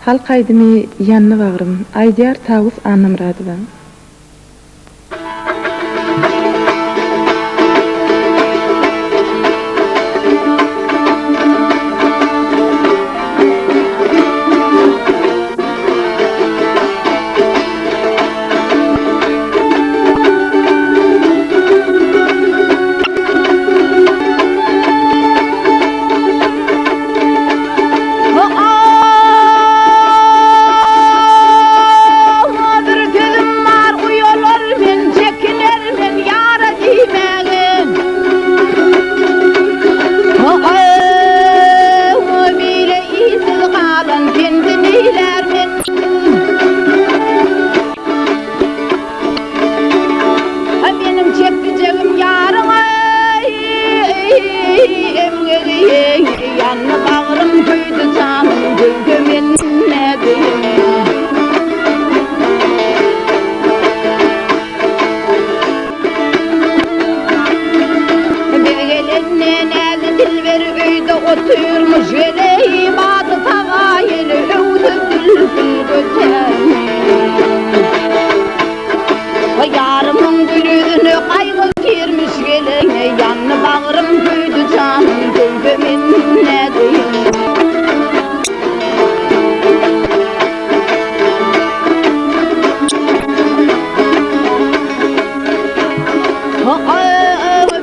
Halk aýdymy Ýandy bagrym, aýdýar Tawus Annamyradowa. Bir sözüm bar uýalar men çekiner men ýara diýmäge. Bile ilsiz galan pendi neýlär men. Meniň çekijegim ýaryň emgegi Ýandy bagrym köýdi janym köýse men nädeýin. Biz gelende näzli dilber öýde otyrmyş Geleý bady saba ýeli öwse zülpün götermiş. Ýarymyň gül ýüzüne gaýgy girmiş Geleý ýandy bagrym köýdi janym köýse men nädeýin.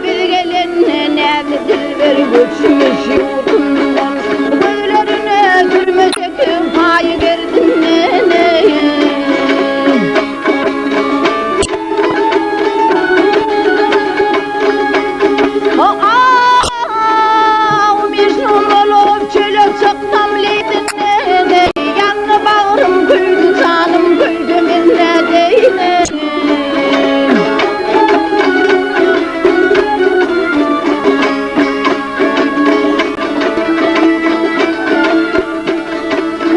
Biz gelende näzli dilber göçmüş ýurdundan, Gözlerine sürme çekip paýy gerdinden. Mejnun bolup çöle çyksam leýdinden, Ýandy bagrym köýdi janym köýdi men nädeýin.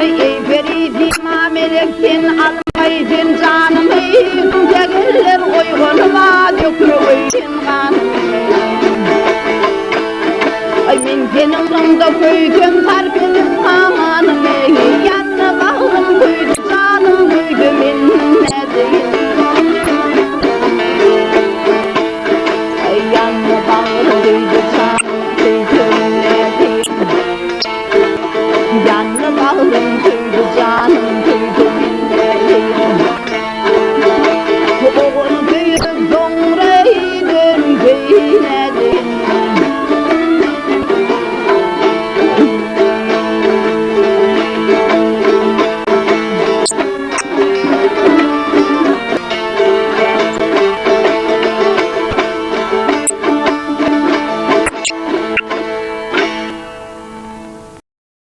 Eý peri sima melek sen almaý sen janymy, Tegeller oýganyma dökmegeý sen ganymy. Aý men seniň ýolunda köýsem sarp edip samanymy, Ýandy bagrym köýdi janym köýdi men nädeýin. Aý ýandy bagrym köýdi janym köýsem nädeýin. Ýandy bagrym köýdi janym.